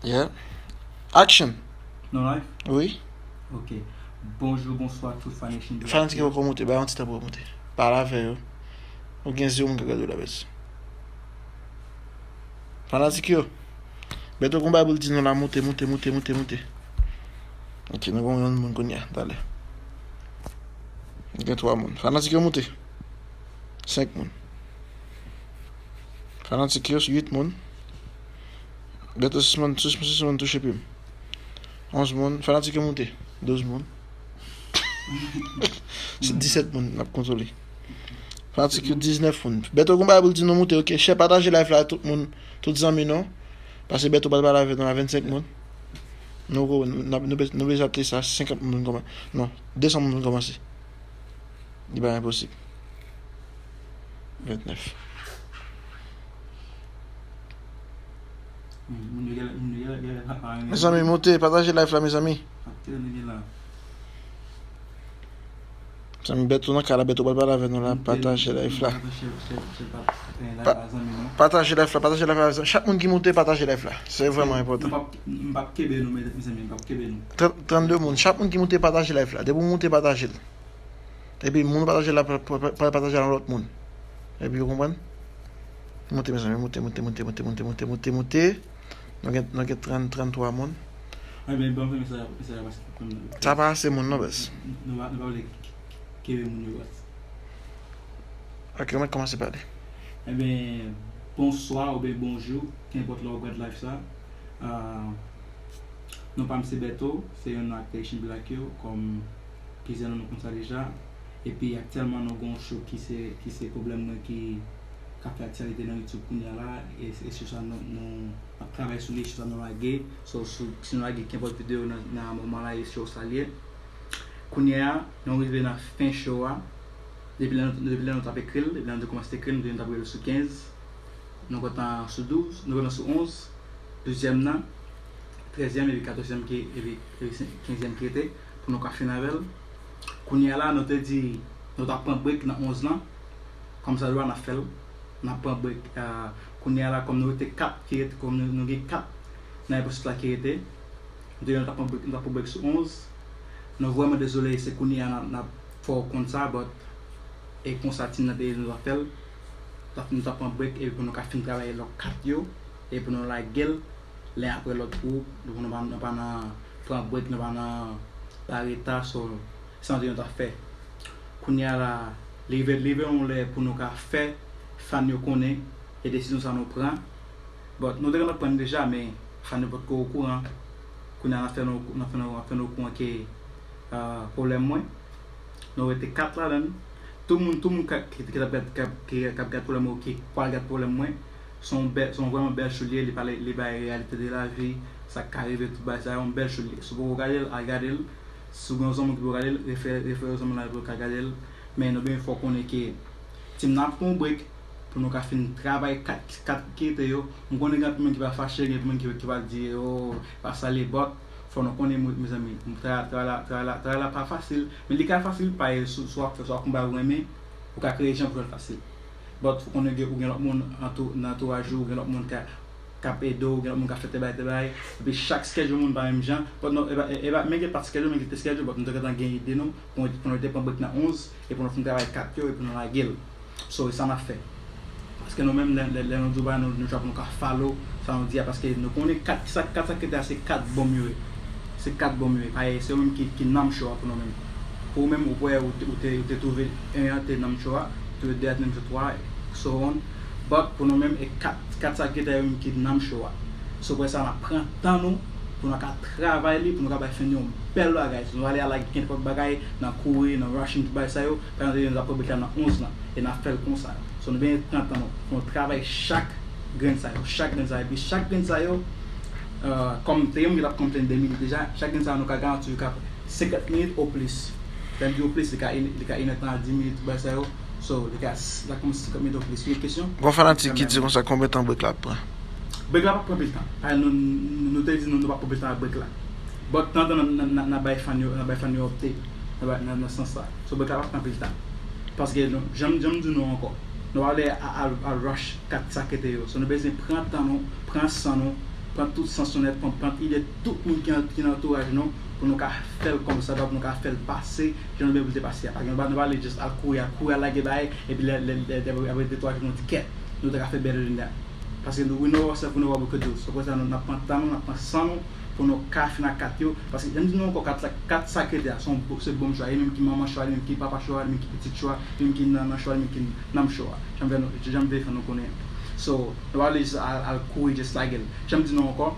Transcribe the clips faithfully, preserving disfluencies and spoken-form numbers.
Yeah. Action. Nou live? Wi. Ok. Bonjou, bonswa tout fanatik. Fanatik yo poko monte, ba yon ti tan pou yo monte. Pale avè yo. Ou gen zewo moun k ap gade w la, bèz. Fanatik yo. Bèto gon bagay pou l di nou la, monte, monte, monte, monte, monte. Ok, nou gon yon moun kounye a, talè. Gen twa moun. Fanatik yo monte. Senk moun. Fanatik yo, uit moun. Bèto sis moun, sis moun, sis moun touche pi m. Onz moun. Fanatik yo monte. Douz moun. Se disèt moun n ap kontwole. Fanatik yo diznèf moun. Bèto gon bagay pou l di nou monte, ok. Chè pataje live la tout moun, tout zanmi nou. Paske Bèto pral pale avè nou la vennsenk moun. Nou, nou, nou, nou bezwen ap te sa, senkant moun kòman. Non, desan moun kòmanse. Li pa enposib. Vennèf. Moun yo genlè, moun yo genlè, genlè pa renmen. Mezanmi, monte, pataje live la, mezanmi. Ap tire nèg la. Mezanmi, Bèto nan kay la, Bèto pral pale avè nou la, pataje live la. Pataje live la, pataje live la, mezanmi. Chak moun ki monte, pataje live la. Se vrèman enpòtan. M p ap kenbe nou, mezanmi, m p ap kenbe nou. Trannde moun, chak moun ki monte, pataje live la. Depi w monte, pataje l. Epi moun ou pataje la, pa, pa, pa, pataje a yon lòt moun. Epi, ou konprann? Monte, mezanmi, monte, monte, monte, monte, monte, monte, monte, monte. Nou gen, nou gen trant, tranntwa moun. Ebyen, bon, fè mesaj, mesaj la pase pou nou. Sa pa ase moun, non, bèz. Nou pa, nou pa vle kenbe moun yo, bèz. Ok, mwen kòmanse pale. Ebyen, bonswa oubyen bonjou, kenpòt lè w gad live sa. Ah, non pa m se Bèto, se youn nan aktè Asian Black yo, kòm plizyè nan nou konn sa deja. Epi aktyèlman nou gen yon show ki se, ki se pwoblèm mwen ki, k ap fè aktyalite nan YouTube kounye a la, e, e show sa nou, nou ap travay sou li, show sa nou lage, so, sou, si nou lage kenpòt videyo nan, nan moman la, e show sa l ye. Kounye a, nou rive nan fen show a, depi lè nou, depi lè nou t ap ekri l, depi lè nou te kòmanse ekri l, nou te, nou t ap rive sou kenz, nou gentan sou douz, nou gentan sou onz, douzyèm nan, trèzyèm epi katòzyèm ki, epi, epi kenzyèm ki rete, pou nou ka fin avè l. Kounye a la, nou te di, nou t ap pran break nan onz lan, kòmsadwa n ap fè l, n ap pran break, ah, kounye a la, kòm nou rete kat ki rete, kòm nou, nou gen kat nan episode la ki rete, nou te di nou t ap pran break, nou t ap pran break sou onz. Nou vrèman dezole, se kounye a n ap, n ap fè w konn sa, but e konsa team nan te di nou t ap fè l. Nou t ap, nou t ap pran break epi pou nou ka fin travay lòt kat yo, epi pou nou lage l len apre lòt pou, pou nou pa, nou pa nan pran break, nou pa nan pa reta, so, se sa nou te di nou t ap fè. Kounye a la, li rive, li rive yon lè pou nou ka fè fan yo konnen e desizyon sa nou pran. But nou te gentan pran l deja, men fan yo potko okouran. Kounye a n ap fè nou, n ap fè nou, n ap fè nou okouran ke, ah, pwoblèm mwen. Nou rete kat ladan l. Tout moun, tout moun ka, ki, ki t ap gad, k ap, ki, k ap gad pwoblèm mwen, ki pral gad pwoblèm mwen. Se yon bèl, se yon vrèman bèl show li ye, li pale, li bay reyalite de lavi, sa k ka rive, tout bagay sa yo, yon bèl show li ye. Si w poko gade l, al gade l. Si w gen yon zanmi ki poko gade l, refere, refere zanmi la pou l ka gade l. Men nou byen fè w konnen ke team nan ap pran yon break pou nou ka fin travay kat, kat ki rete yo. M konnen gen anpil moun ki va fache, gen anpil moun ki, ki va di, "Oh, pa sa li ye," but fò nou konnen, mezanmi, travay, travay la, travay la, travay la pa fasil, men li ka fasil, paske si, si w ap fè, si w ap konba ou renmen, ou ka kreye jan pou fè l fasil. But fò konnen gen, ou gen lòt moun antou-, nan antouraj ou, ou gen lòt moun ka, k ap ede w, gen lòt moun k ap fè tèl bagay, tèl bagay. Epi chak schedule moun pa menm jan. But non, e pa, e, e pa, men gen pa schedule, men gen te schedule, but nou te gentan gen ide nou, pou, pou nou te pran break nan onz, e pou nou fin travay kat yo, e pou nou lage l. So, e sa n ap fè. Paske nou menm, lè, lè, lè nou di w bagay, nou, nou chwa pou nou ka follow sa nou di a, paske nou konnen kat, sa, kat sa ki te a, se kat bonm yo ye. Se kat bonm yo ye. Paske se yo menm ki, ki nanm show a pou nou menm. Pou ou menm, ou kwè ou te, ou te, ou te twouve en an te nanm show a, twouve de a te nanm show, twa, so on. But pou nou menm, e kat, kat sa ki te a yo menm ki nanm show a. So, pou sa, n ap pran tan nou, pou nou ka travay li, pou nou ka bay fan yo yon bèl bagay. Si nou ale a lage kenpòt bagay, nan kouri, nan rushing, tout bagay sa yo, pa egzanp, nou ta pran break la nan onz lan, e n ap fè l konsa. So, nou byen pran tan nou, pou nou travay chak grenn sa yo, chak grenn sa yo, epi chak grenn sa yo, euh, kòm te gen moun ki t ap konplenn de minit deja, chak grenn sa yo nou ka garanti yo ka senkant minit o plis. Lè m di o plis, li ka, li ka inèdtan a dis minit, tout bagay sa yo. So, li ka, li ka kòmanse senkant minit o plis. Wi, kesyon? Gon fanatik ki di konsa, konbyen tan break la ap pran? Break la p ap pran pil tan. Paske nou, nou, nou te di nou, nou p ap pran pil tan ak break la. But, tanzantan, n a, n a, n a bay fan yo, n a bay fan yo update nan, nan, nan sans sa. So, break la p ap pran pil tan. Paske, nou, jan, jan m di nou ankò, nou pa vle a, a, a rush kat sa ki te yo. So, nou bezwen pran tan nou, pran san nou, pran tout sans nou nèt, pran, pran ide tout moun ki, ki nan antouraj nou, pou nou ka fè l kòmsadwa, pou nou ka fè l pase jan nou bezwen pou l te pase a. Paske nou pa, nou pa vle just al kouri, al kouri, al lage bagay, epi lè, lè, lè, lè, apre de twa jou, nou di, "Kèt, nou te ka fè better than that." Paske nou, we know ourselves, we know what we could do. So, konsa, nou, n ap pran tan nou, n ap pran san nou, pou nou ka fin ak kat yo. Paske, jan m di nou ankò, kat sa, kat sa k rete a, se yon bo-, se bonm cho a, li menm ki manman cho a, li menm ki papa cho a, li menm ki pitit cho a, li menm ki nannan cho a, li menm ki nanm cho a. Jan m vle, jan m vle fè nou konnen. So, nou pa vle just al, al kouri, just lage l. Jan m di nou ankò,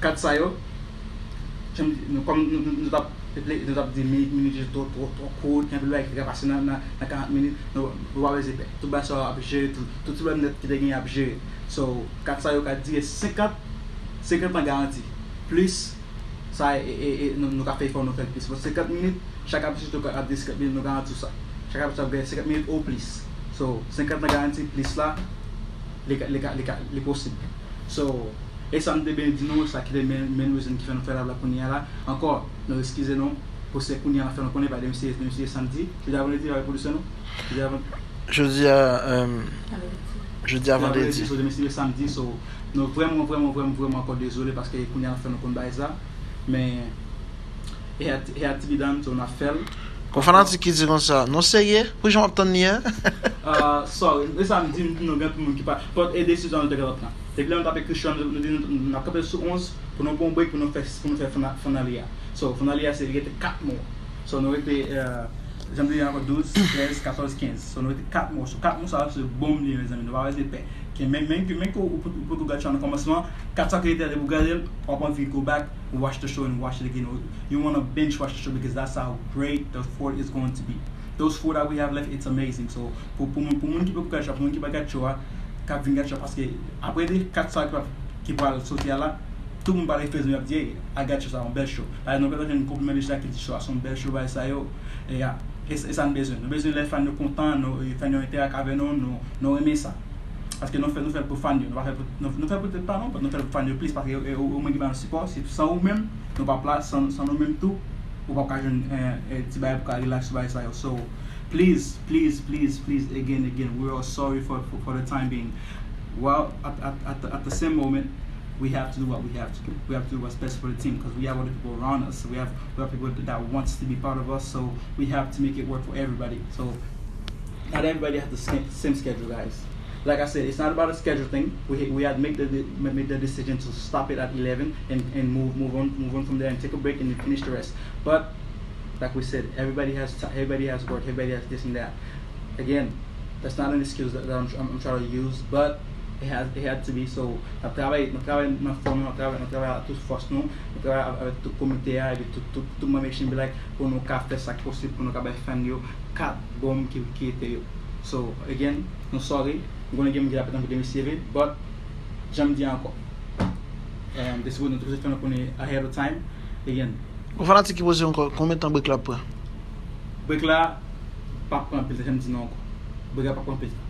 kat sa yo, jan m di, nou, kòm nou, nou, nou t ap, nou t ap di minit, minit yo twò, twò, twò kout, gen anpil bagay ki te ka pase nan, nan, nan karant minit, nou, nou pa bezwen pè. Tout bagay sa yo ap jere tou. Tout ti pwoblèm nèt ki te genyen ap jere. So, kat sa yo ka dire senkant, senkant an garanti. Plis, sa, e, e, e, nou, nou ka fè efò, nou fè l plis. Bon, senkant minit, chak episode ap, ap dire senkant minit, nou garanti w sa. Chak episode ap gen senkant minit ou plis. So, senkant an garanti, plis la, li ka, li ka, li ka, li posib. So, e sa m te byen di nou, sa ki te main, main reason ki fè nou fè live la kounye a la. Ankò, nou eskize nou pou se kounye a n ap fè nou konnen, paske demen se, demen se samdi. Jodi a vandredi, avèk pwodiksyon nou. Jodi a vandredi. Jodi a, euh, jodi a vandredi. So, demen se samdi, so, nou vrèman, vrèman, vrèman, vrèman ankò dezole paske kounye a n ap fè nou konn bagay sa. Men, it had, it had to be done, so n ap fè l. Gon fanatik ki di konsa, "Non, serye? Pou jan w ap tann li a?" Uh, sorry, e sa m di, m di nou gen anpil moun ki pa, but e desizyon nou te gentan pran. Depi lè nou t ap ekri cho a, nou, nou di nou, n ap kanpe sou onz, pou nou pran yon break, pou nou fè, pou nou fè fina-, finale a. So, finale a, se rete kat mwa. So, nou rete, euh, jan m di ankò, douz, trèz, katòz, kenz. So, nou rete kat mwa. So, kat mwa sa yo, se bonm li ye, mezanmi. Nou pa bezwen pè. Ke menm, menm ke, menm ke ou, ou, ou pot gad cho a nan kòmansman, kat sa ki rete a, depi w gade l, w ap anvi go back, watch the show and watch it again. Or you wanna binge watch the show because that's how great the fourth is going to be. Those four that we have left, it's amazing. So, pou, pou moun, pou moun ki poko gad cho a, pou moun ki pa gad cho a, k ap vin gad cho a, paske apre de kat sa ki pral, ki pral soti a la, tout moun pral reflèks yo ap di, "Hey, I got cho sa, yon bèl cho." Paske nou pèmèt yon konpliman deja ki di cho a se yon bèl cho, bagay sa yo. E a, e, e sa n bezwen. Nou bezwen lè fan yo kontan, nou, fan yo entèrak avè nou, nou, nou renmen sa. Paske nou fè, nou fè l pou fan yo, nou pa fè pou, nou, nou fè l pou tèt pa nou, nou fè l pou fan yo plis, paske yo, yo, yo menm ki ba nou sipò, si, san ou menm, nou p ap la, san, san nou menm tou, ou p ap ka jwenn, eh, eh, ti bagay pou ka relax sou bagay sa yo. So, please, please, please, please, again, again, we are sorry for, for, for the time being. Well, at, at, at, at the same moment, we have to do what we have to do. We have to do what's best for the team because we have other people around us. We have, we have people that wants to be part of us, so we have to make it work for everybody. So, not everybody has the same, same schedule, guys. Like I said, it's not about a schedule thing. We, we had make the, the make the decision to stop it at eleven and, and move, move on, move on from there and take a break and then finish the rest. But like we said, everybody has ti-, everybody has work, everybody has this and that. Again, that's not an excuse that, that I'm, I'm, I'm trying to use, but it has, it had to be. So, n ap travay, n ap travay nan fòs nou, n ap travay, n ap travay ak tout fòs nou, n ap travay avèk tout komite a, epi tout, tout, tout manm H M B like, pou nou ka fè sa k posib, pou nou ka bay fan yo kat bonm ki, ki rete yo. So, again, nou sorry, m konnen gen moun ki t ap tankou demen se vre, but, jan m di ankò, um, this would, nou te fè nou konnen ahead of time, again. Yon fanatik ki poze ankò, konbyen tan break la ap pran? Break la p ap pran anpil tan, jan m di nou ankò. Break la p ap pran anpil tan.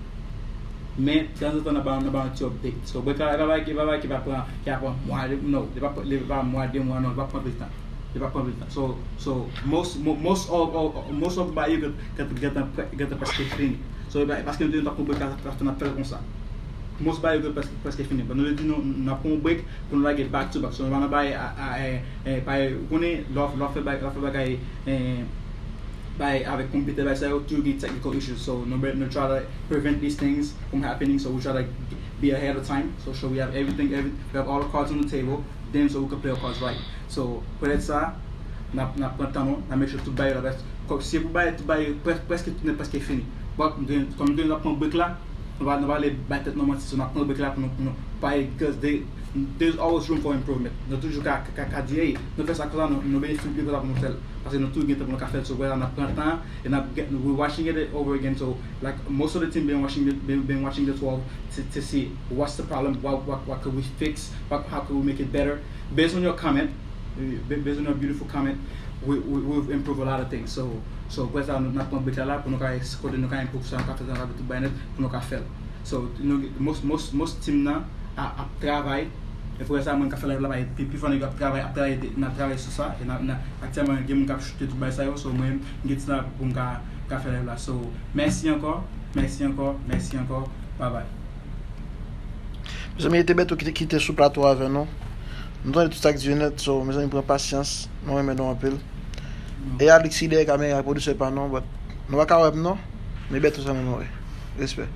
Men, tanzantan, n ap ba, n ap ba yon ti update. So, break la, e pa bagay ki, e pa bagay ki va pran, ki va pran mwa, no, li pa, li pa mwa, de mwa, non, li p ap pran anpil tan. Li p ap pran anpil tan. So, so, most, mo-, most of, of, most of bagay yo gen, gen, gentan pre-, gentan prèske fini. So, e pa, paske nou te, nou t ap pran break la, n ap fè l konsa. Most bagay yo gentan prèske, prèske fini. But nou te di nou, n ap pran yon break pou nou lage back to back. So, nou pa nan bagay, a, a, e, e, bagay, ou konnen, lè w, lè w fè bagay, lè w fè bagay, e, bay avèk konpitè, bay sa yo, toujou gen technical issues. So, nou, nou try to prevent these things from happening. So, we try to be ahead of time. So, so we have everything, every, we have all the cards on the table. Then, so we can play our cards right. So, poutèt sa, n ap, n ap pran tan nou, n ap make sure tout bagay la, kòm si pou bagay, tout bagay, prè-, prèske tout nèt, prèske fini. But, nou te, kòm nou te, n ap pran break la, nou pa, nou pa vle bay tèt nou manti, so n ap pran break la pou nou, pou nou pale, because they, there's always room for improvement. Nou toujou ka, ka, ka di, "Hey, nou fè sa konsa, nou, nou benefit li konsa pou nou fè l." Paske nou toujou gen tan pou nou ka fè l, so, wè la, n ap pran tan, e n ap get, we watching it over again, so, like, most of the team been watching the, been, been watching the twelve to, to see what's the problem, what, what, what could we fix, what, how could we make it better, based on your comment, eh, ba-, based on your beautiful comment, we, we, we've improved a lot of things. So, so, apre sa, nou, n ap pran break la, la, pou nou ka, kote nou ka improve sa, nou ka fè sa, nou ka fè tout bagay nèt, pou nou ka fè l. So, nou, most, most, most team nan a, ap travay. E apre sa, mwen ka fè live la, pi, pi fò nèg yo ap travay, ap travay, n ap travay sou sa. E n ap, n ap, aktyèlman, gen moun k ap choute tout bagay sa yo. So, mwen, m gen ti tan pou m ka, ka fè live la. So, mèsi ankò, mèsi ankò, mèsi ankò. Bye bye. Mezanmi, e te Beto ki te, ki te sou plato avè nou. Nou tande tout sa k di yo nèt, so, mezanmi, pran pasyans. Nou renmen nou anpil. E Alix ki dèyè kamera, pwodisè pa nou, but nou pa ka wè m non. Men bèto sa nou wè. Respè.